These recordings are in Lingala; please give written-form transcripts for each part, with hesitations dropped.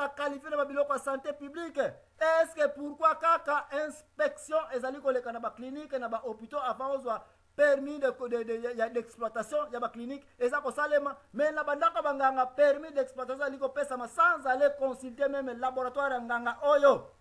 bazala qualifie na babiloko ya santé publique. Est ce que pourquoi kaka inspection ezali koleka na baclinique, na bahôpitaux, avant ozwa permis d'exploitation ya baclinique eza kosalema, mais na bandako ya banganga permis d'exploitation ezali kopesama sans aller consulter même laboratoire ya nganga oyo?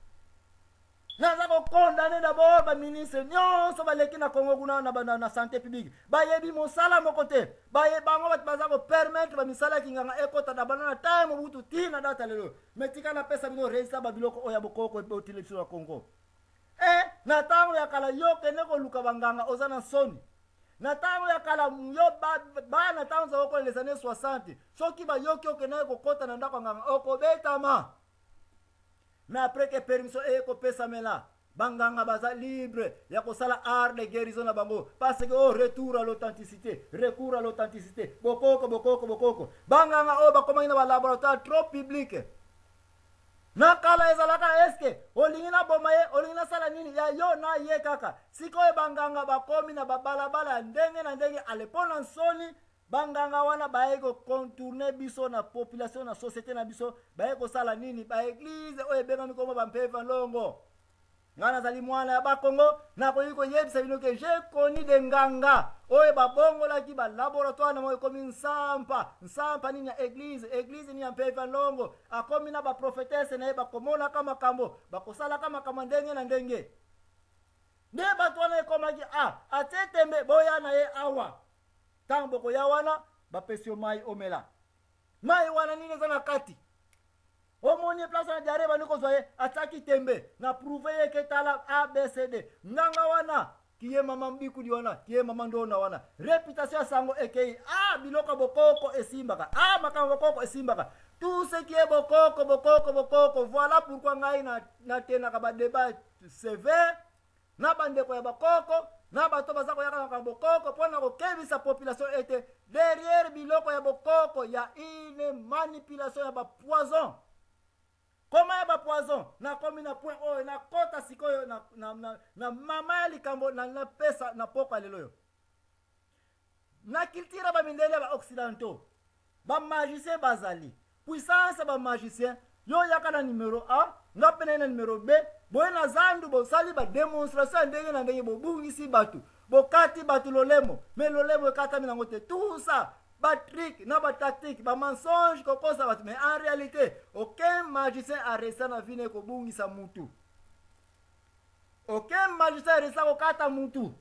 Naza kokondane d'abord baministre nyonso baleki na Congo kuna na santé publique, bayebi mosala moko te. Baye bango bato baza kopermettre bamisala ya kinganga ekota na bana na time Mobutu ntina data lelo. Mais tika napesa bino résultat, babiloko oyo ya bokoko ebotile biso na Congo. E na ntango ya kala, yo kende koluka banganga, oza na soni. Na ntango ya kala, yo bana, ntango oza kokola, les années 60, soki bayoki okendaki kokɔta na ndako ya nganga, okobetama. Mais après que permission eye kopesamela, banganga baza libre ya kosala art de guérison na bango, parce que oh, retour à l'authenticité, recours à l'authenticité, bokoko, bokoko, bokoko. Banganga oyo bakomaki na balaboratoire trop public. Na kala ezalaka eske olingi naboma ye, olingi nasala nini ya yo na ye kaka. Sikoyo banganga bakomi na babalabala ya ndenge na ndenge. Ale mpo na nsoni, banganga wana baye kocontourner biso na population, na société na biso. Baye kosala nini? Baéglise oyo ebengami kombo bampeva longo. Ngai nazali mwana ya Bakongo, nakoki koyebisa bino ke j'ai connu de nganga oyo babongolaki balaboratoire na mo, ekomi nsampa, nsampa nini ya église, église nini ya mpeva longo. Akomi na baprophétesse na ye, bakomonaka makambo, bakosalaka makambo ndenge na ndenge. Nde bato wana ekomaki a atie tembe, boya na ye awa. Ntango bokoya wana, bapesi yo mai, omela mai wana, nini eza na kati? Omoni place na diarrhée, bandi kozwa ye, atiaki tembe, na prouve ye ke tala ABCD. Nganga wana kiye mama mbikudi wana, kiye mama ndona wana, réputation ya sango ekei. A biloko ya bokoko esimbaka, a makambo bokoko esimbaka, tout ce qui est bokoko, bokoko, bokoko. Voilà pourquoi ngai natenaka badébat sévère na bandeko ya bakoko, na bato baza koyaka na makambo bokoko, mpo na kokebisa population ete derrière biloko ya bokoko ya une manipulation ya bapoison. Koma ya bapoison, nakomi na point oyo nakɔta sikoyo na mama ya likambo napesa na poko ya lelo oyo. Na culture ya bamindele, ya baoccidentaux, bamagicien bazali puissance ya bamagicien. Yo oyaka na numéro A, nga mpe naye na numéro B. Boye na zandu, bosali badémonstration ya ndenge na ndenge, bobungisi bato, bokati bato lolemo, mais lolemo ekatami nango te. Tout ça batrick na batactique, bamensonge, kokosa bato. Mais en réalité, aucun magicien aresa na vie na kobungisa mutu, aucun magicien aresa kokata mutu,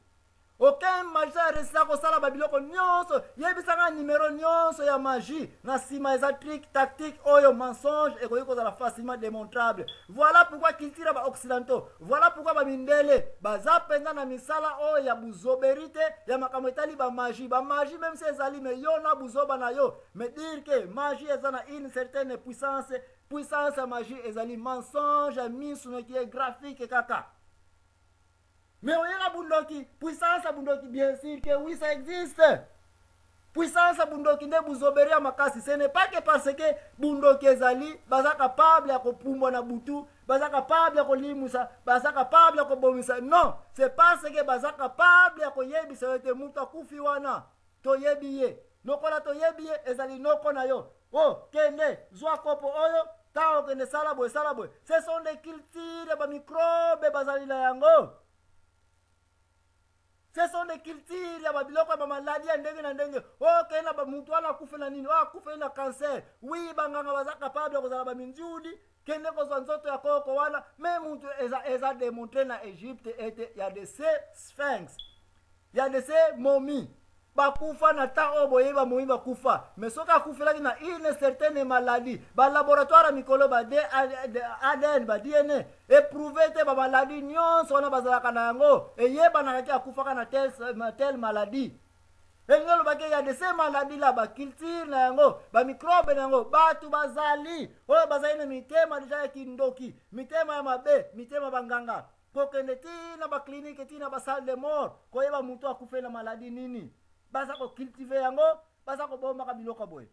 aucun magicien aresa kosala babiloko nyonso. Yebisanga nimero nyonso ya magie na nsima eza trick, tactique oyo mensonge ekoki kozala facilement démontrable. Voilà pourquoi culture ya baoccidentaux, voilà pourquoi bamindele baza mpenza na misala oyo ya buzoberi te ya makambo etali bamagie. Bamagie, même si ezali, mais yo na buzoba na yo, mais dire que magie eza na une certaine puissance, puissance ya magie ezali mensonge ya misu noki ye graphique kaka. Mais oyela bundoki, puissance ya bundoki, bien sûr que oui, ça existe. Puissance ya bundoki nde buzoberi ya makasi. Ce n'est pas que parce que bundoki ezali, baza capable ya kopumbwa na butu, baza capable ya kolimwisa, baza capable ya kobomisa. Non, c'est parce que baza capable ya koyebisa yo ete moto akufi wana, toyebi ye. Lokola toyebi ye, ezali noko na yo. O kende zwa kopo oyo, ntango okende, sala boye, sala boye. Ce sont des cultures ya bamicrobe bazali na yango. Ce sont des cultures ya babiloko ya bamaladi ya ndenge na ndenge. Okende na mutu wana, akufi na nini? Oyo akufeli na cancer. Oui, banganga baza capable ya kozala bamindiudi, kende kozwa nzoto ya koko wana. Mais mutu eza démontré na Égypte ete ya de ces sphinx, ya de ces momies bakufa na temps oyo boyebi bamomi bakufa. Mais soki akufelaki na une certaine maladie, balaboratoire ya mikolo, ba ADN, ba DNA eprouve te bamaladi nyonso wana bazalaka na yango, eyebanaka te akufaka na telle maladie. Elingi olobaki ya de ces maladies là, baculture na yango, bamicrobe na yango, bato bazali oyo bazali na mitema déjà ya kindoki, mitema ya mabe, mitema banganga kokende ntina baclinique, ntina basalle de mort, koyeba motu akufeli na maladie nini. Baza kocultiver yango, baza kobombaka biloko boye.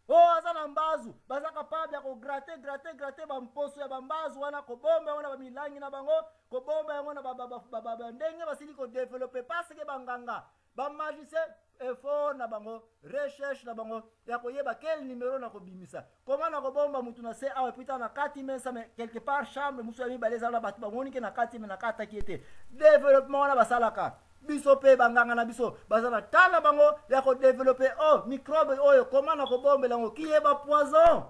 Oyo aza na mbazu, baza capable ya kogratter, gratter, gratter bamposo ya bambazu wana, kobomba yango na bamilangi na bango, kobomba yango na ndenge basili kodévelopper, parce que banganga. Bamagicien, effort na bango, recherche na bango ya koyeba quel numero na kobimisa, koma na kobomba mutu na se awa, epuis na kati mesa, mais quelque part chambre mosusu ya mibale ezala na bato bamoni ke na kati, me na kataki ete développement wana basalaka. Biso mpe banganga na biso baza na tala bango ya kodevelope o oh, microbe oyo, koma na kobombela yango kiyeba poison,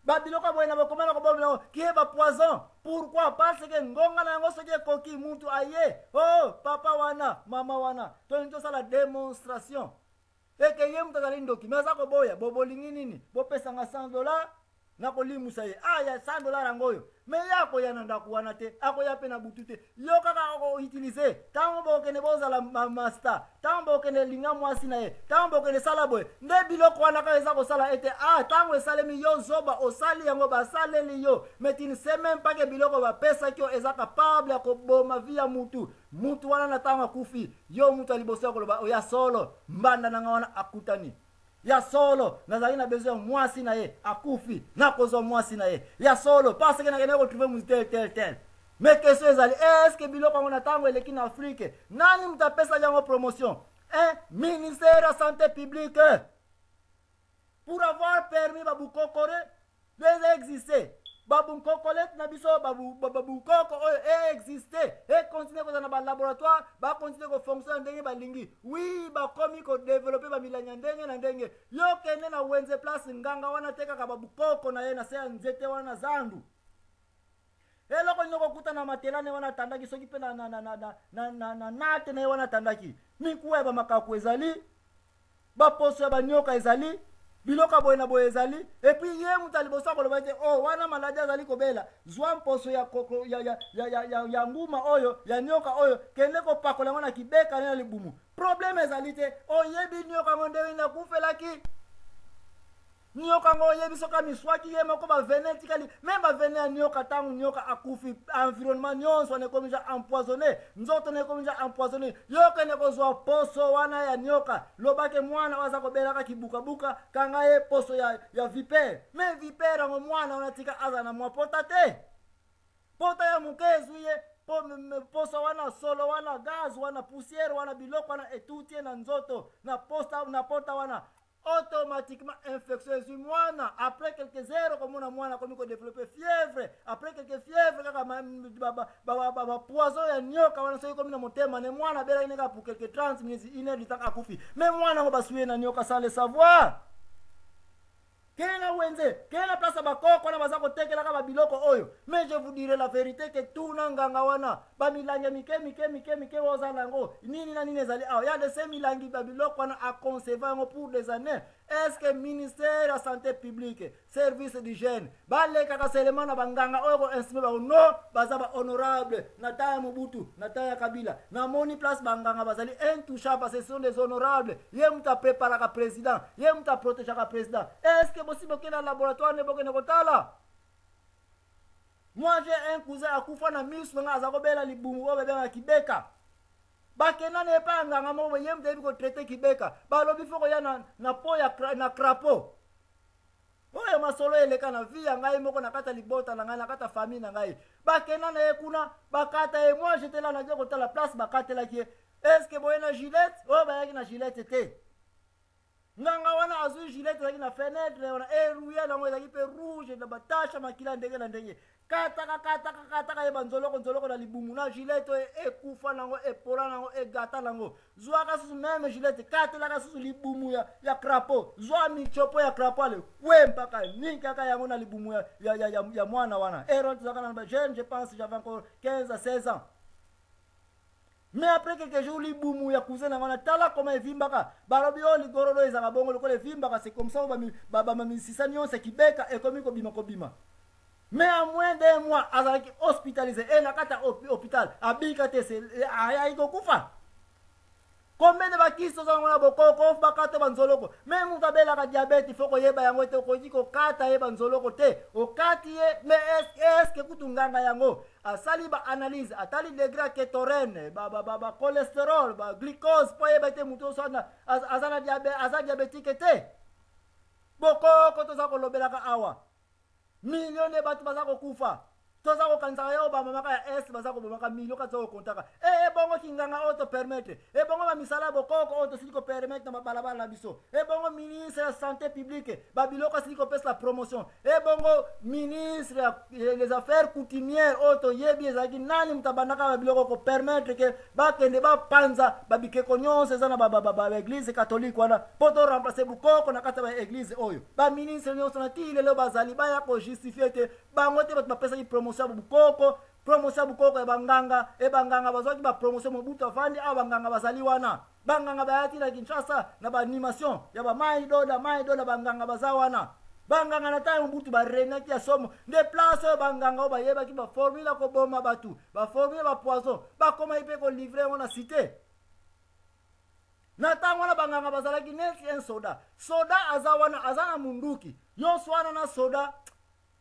babiloko boye na bokoma na kobombela yango kiyeba poison. Pourquoi? Parce que ngonga na yango soki ekoki, mutu aye, o oh, papa wana, mama wana, tolingi tosala démonstration eke ye moto azali ndoki, me aza koboya. Bo bolingi nini? Bopesanga 100 $, nakolimusa ye. Ah, ya 100 $ yango oyo, me ye akoya na ndako wana te, akoya mpe na butu te. Yo kaka okoutilize ntango bokende bozala master, ntango bokende linga mwasi na ye, ntango bokende sala boye. Nde biloko wana kaka eza kosala ete ah, ntango esalemi, yo zoba osali yango, basaleli yo, mais tu ne sais même pas ke biloko bapesaki yo eza capable ya koboma vie ya mutu. Mutu wana na ntango akufi, yo mutu ya liboso ya koloba: oya solo, mbanda na nga wana akutani ya solo, nazalaki na besoin ya mwasi na ye, akufi, nakozwa mwasi na ye ya solo parce que nakendaki kotrouve mutu tel, tel, tel. Mais question ezali: est ce que biloko yango na ntango eleki na Afrique, nani moto apesaki yango promotion? Un ministère ya santé publique pour avoir permis babukokore eza existe, babunkokolete na biso, babukoko oyo eexiste, ekontinue kozala na balaboratoire, bakontinue kofonctionne ndenge balingi. Wi, bakomi kodevelope bamilangi ya ndenge na ndenge. Yo kende na wenze, place nganga wana atekaka babukoko na ye na se ya nzete wana na zandu, eloko nini okokuta na matelane wana atandaki, soki mpe na nate na ye wana atandaki, mikuwa ya bamakaku ezali, baposo ya banyoka ezali, biloko ya boye na boye ezali. Et puis ye moto ya liboso akoloba ete o oh, wana maladi azali kobela, zwa mposo ya nguma oyo, ya nyoka oyo, kende kopakola yango na kibeka na libumu, problème ezali te. Oyebi nyoka yango ndenge nakufelaki? Nyoka yango oyebi soki amiswaki ye moko, bavenin etikali, me bavenin ya nyoka, ntango nyoka akufi, environnement nyonso wana ekomi ja empoisonné, nzoto na ekomi ja empoisonné. Yo kende kozwa poso wana ya nyoka, lobake mwana oyo aza kobelaka kibukabuka, kanga ye poso ya vipère. Me vipère yango, mwana wana tika aza na mwa pota te, pota ya moke ezwi ye, poso wana, solo wana, gaz wana, poussière wana, biloko wana etuti ye na nzoto na posta na pota wana, automatiquement infection ezwi mwana. Après quelques heures, komona mwana akomi kodéveloppe fièvre. Après quelques fièvre, kaka bapoison ya nyoka wana soki ekomi na motema ne, mwana abelaki ne kaka pour quelques 30 minutes, une heure du temps, akufi. Mais mwana yango basui ye na nyoka sans le savoir. Kende na wenze, kende na place ya bakoko wana baza kotekelaka babiloko oyo. Mais je vous dirai la vérité ke tuna nganga wana, bamilangi ya mike mike mike mike oyo oza na yango, nini na nini ezali awa ya dese milangi, babiloko wana aconserve yango pour des années. Est ce que ministère ya santé publique, service d'hygiène, balekaka selema na banganga oyo koinstruire bango? No, baza bahonorable. Na temps ya Mobutu, na temps ya Kabila, namoni place banganga bazali intouchable parce que ce sont des honorables. Ye moto apreparaka président, ye moto aprotégeaka président. Est ce que bosi bokende na laboratoire nde bokende kotala? Moi, j'ai un cousin akufa na miso na nga, aza kobela libumu oyo babengaka kibeka. Bakenda na epai ya nganga moko boye, ye moto ayebi kotraite kibeka. Balobi fo koya na po ya na crapaud oyo. Masolo eleka na vie ya ngai moko, na kati ya libota na ngai, na kati ya famille na ngai. Bakenda na ye kuna, bakata ye. Moi, j'étais là, naje kotala place bakatelaki ye. Est ce que boye na Gillette oyo? Bayaki na Gillette te. Nganga wana azwi Gillette ezalaki na fenêtre wana, eruya nango ezalaki mpe rouge na batashe makila ndenge na ndenge. Kataka, kataka, kataka ye banzoloko nzoloko na libumu na Gillette oyo ekufa nango, epola nango, egata nango. Zwaka susu même Gillette, katelaka susu libumu ya crapaud. Zwa michopo ya crapaud, ale kwe mpaka nini kaka yango na libumu ya mwana wana. Ero tozalaka na jeune, je pense j'avais encore 15 à 16 ans. Mais après quelques jours, libumu ya cousin na wana, tala koma evimbaka. Balobi oyo ligorodo ezalaka bongo, lokola evimbaka, c'est comme ça bamisisa nyonso ekibeka ekomi kobima kobima. Mais en moins d'un mois, azalaki hospitalisé e na kati ya hôpital, abika te, ayaki kokufa. Combien de bakisi oza nango na bokoko, bakata banzoloko? Me moto abelaka diabète, ifo koyeba yango ete okoki kokata ye banzoloko te. Okati ye, mais est-ce kutu nganga yango asali baanalyse, atali degré ya kétogène, bacholestérol, baglucose, mpo ayeba ete moto oso aza diabétique te? Bokoko toza kolobelaka awa, million de bato baza kokufa. Toza kokanisaka yo bamamaka ya est baza kobomaka milio kati kokontaka. E ebongo kinganga oyo topermettre, ebongo bamisala ya bokoko oyo tosili kopermettre na babalabala na biso, ebongo ministre ya santé publique babiloko asili kopesa promotion, ebongo ministre ya les affaires coutumières oyo toyebi ezalaki nani moto abandaka babiloko kopermettre ke bakende bapanza babikeko nyonso eza na baeglise catholique wana mpo to remplace bokoko na kati ya baeglise oyo. Baministre nyonso na ti lelo bazali baya kojustifie te bango te bato bapesaki promotion ya bokoko, promotion ya bokoko ya banganga. E banganga bazwaki bapromotion, Mobutu avandi awa, banganga bazali wana, banganga bayaki na Kinshasa na baanimation ya bamai doda mai doda, banganga baza wana. Banganga na ntango Mobutu barenaki ya somo nde place oyo banganga oyo bayebaki baformule ya koboma bato, baformule bapoison, bakomaki mpe kolivre yango na cité. Na ntango wana banganga bazalaki neti un soda. Soda aza wana, aza na munduki nyonso wana na soda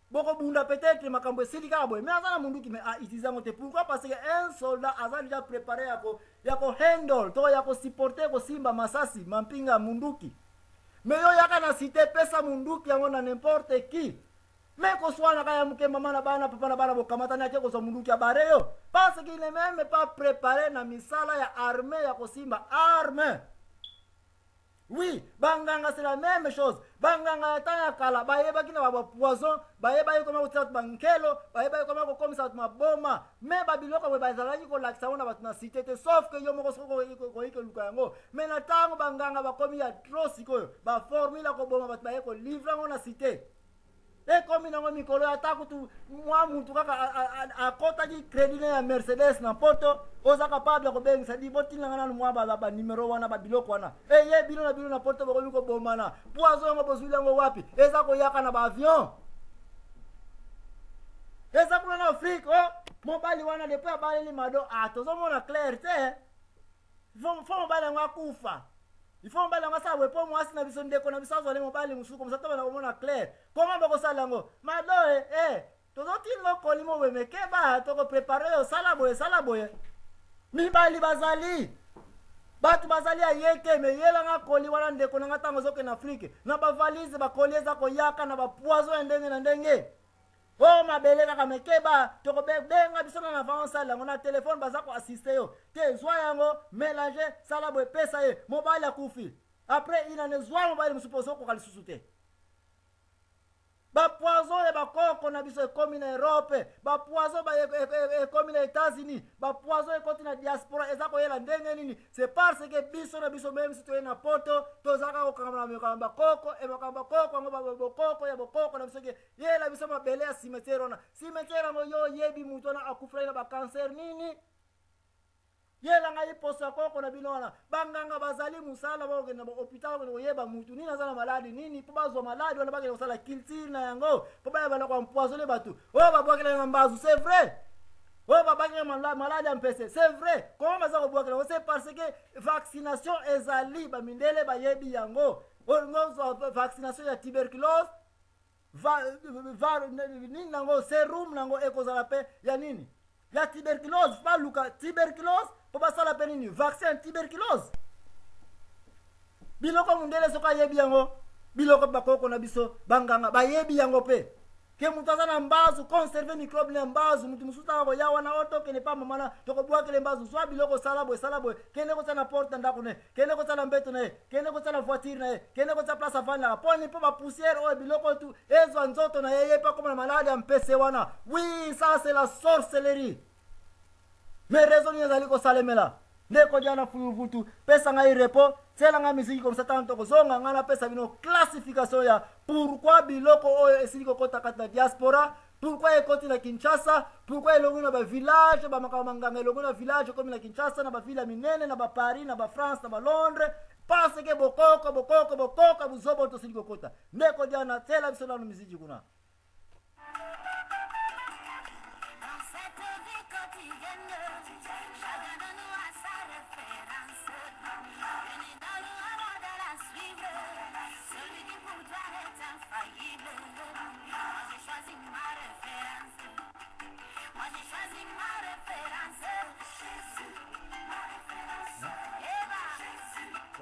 bokobunda, peut-être makambo esili kaka boye, mais aza na munduki, mais autiliser yango te. Pourquoi? Parce que un soldat aza déjà préparé ya kohandle to ya kosupporter kosimba masasi, mampinga, munduki. Mais yo yaka na cité, pesa munduki yango na n'importe qui, mais koswanaka ya moke, mama na bana, papa na bana, bokamatani, ake kozwa munduki ya bare yo, parce qu'il n'est même pas préparé na misala ya armée, ya kosimba arme. Oui, banganga, c'est la même chose. Banganga ya ntango ya kala bayebaki na bapoison, bayebaki koma kotia bato bankelo, bayebaki koma kokomisa bato maboma, mais babiloko boye bazalaki kolakisa yango na bato na cité te, sauf ke yo moko soki koyi koluka yango. Mais na ntango banganga bakomi ya trop, sikoyo baformule ya koboma bato baye kolivre yango na cité. Ekomi nango mikolo, ata kutu mwa mutu kaka akɔtaki crédit ne ya Mercedes na Poto, oza capable ya kobengisa di botinanga nanu mwa banimero wana, babiloko wana. Eye bino na bino na Poto bokomi kobomana. Poison yango bozwili yango wapi? Eza koyaka na baavion, eza kuna na Afrique. O mobali wana, depuis abaleli Mado, ah, tozomona clair te. Fo mobali yango akufa, il faut mobali yango asala boye mpo mwasi na biso, ndeko na biso, azwale mobali mosusu, komisa tobanda komona clair. Koma bokosala yango, Mado, e tozotinda okoli mo boye, mekeba, tokoprépare yo, sala boye, sala boye. Mibali bazali, bato bazali aye te, me yelanga koli wana, ndeko na nga. Ntango ozokende Afrike na bavalise, bakoli eza koyaka na bapoison ya ndenge na ndenge. O mabele kaka, mekeba, tokobenga biso na avant osala yango na telefone, baza koassiste yo te. Zwa yango, mélange, sala boye, pesa ye. Mobali akufi, après inane zwa mobali mosusu mpo ozokoka lisusu te. Bapoison ya bakoko na biso ekomi na Europe, bapoison ekomi na États-Unis, bapoison ekoti na diaspora. Eza koyela ndenge nini? C'est parce que biso na biso, même si toye na Poto, tozalaka kokangama na makambo bakoko e makambo bakoko yango, bokoko ya bokoko na biso, ke yela biso mabele ya cimetière wana. Cimetière yango, yo oyebi motu wana akufaki na bacancer nini? Yela ngai poso ya koko na bino wana. Banganga bazali mosala, bakokende na bahôpital, bakende koyeba mutu nini aza na maladi nini, mpo bazwa maladi wana, bakende kosala culture na yango, mpo bayebana koempoisonne bato oyo babwakela na mbazu. C'est vrai, oyo babakela maladi ya mpese, c'est vrai. Comment baza kobwakela yango? C'est parce que vaccination ezali, bamindele bayebi yango. Olingo ozwa vaccination ya tuberculose, nini nango, sérum nango ekozala mpe ya nini, ya tuberculose. Baluka tuberculose mpo basala mpe nini, vaccin tuberculose. Biloko mundele soki ayebi yango, biloko bakoko na biso banganga bayebi yango mpe, ke moto aza na mbazu, conserve microbe na mbazu. Moto mosusu taka koya wana, oyo tokende pa mama na, tokobwakele mbazu. Zwa biloko, sala boye, sala boye, kende kotia na porte na ndako na ye, kende kotia na mbeto na ye, kende kotia na voiture na ye, kende kotia place avandaka. Mponi? Mpo bapoussière oyo, biloko tu ezwa nzoto na ye, ye mpe akoma na maladi ya mpese wana. Oui, ça c'est la sorcellerie. Mais raison nini ezali kosalemela? Ndeko Diana Fuluvutu, pesa ngai repos, tiela ngai miziki, komisa ntango tokozonga, ngai napesa bino classification ya pourquoi biloko oyo esili kokɔta kati na diaspora, pourquoi ekoti na Kinshasa, pourquoi elongi na bavillage, bamakambo manganga elongi na village, ekomi na Kinshasa, na bavile ya minene, na baparis, na bafrance, na balondres, parce que bokoko, bokoko, bokoko, buzobo tosili kokota. Ndeko Diana, tiela biso nanu miziki kuna. Dans cette vie quotidienne, chacun de nous a sa référence. Une idole ou un modèle à suivre, celui qui pour toi est infaillible. Moi j'ai choisi ma référence. Moi j'ai choisi ma référence. Jésus, ma référence. Eva, Jésus, ma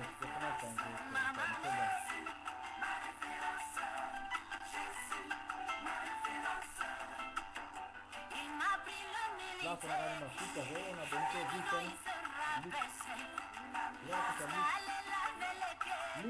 référence. Maman, Jésus, ma référence. Jésus. Safa na kani mafuta, wewe na bonke vita. Il se rabaisser. Ya kusabu.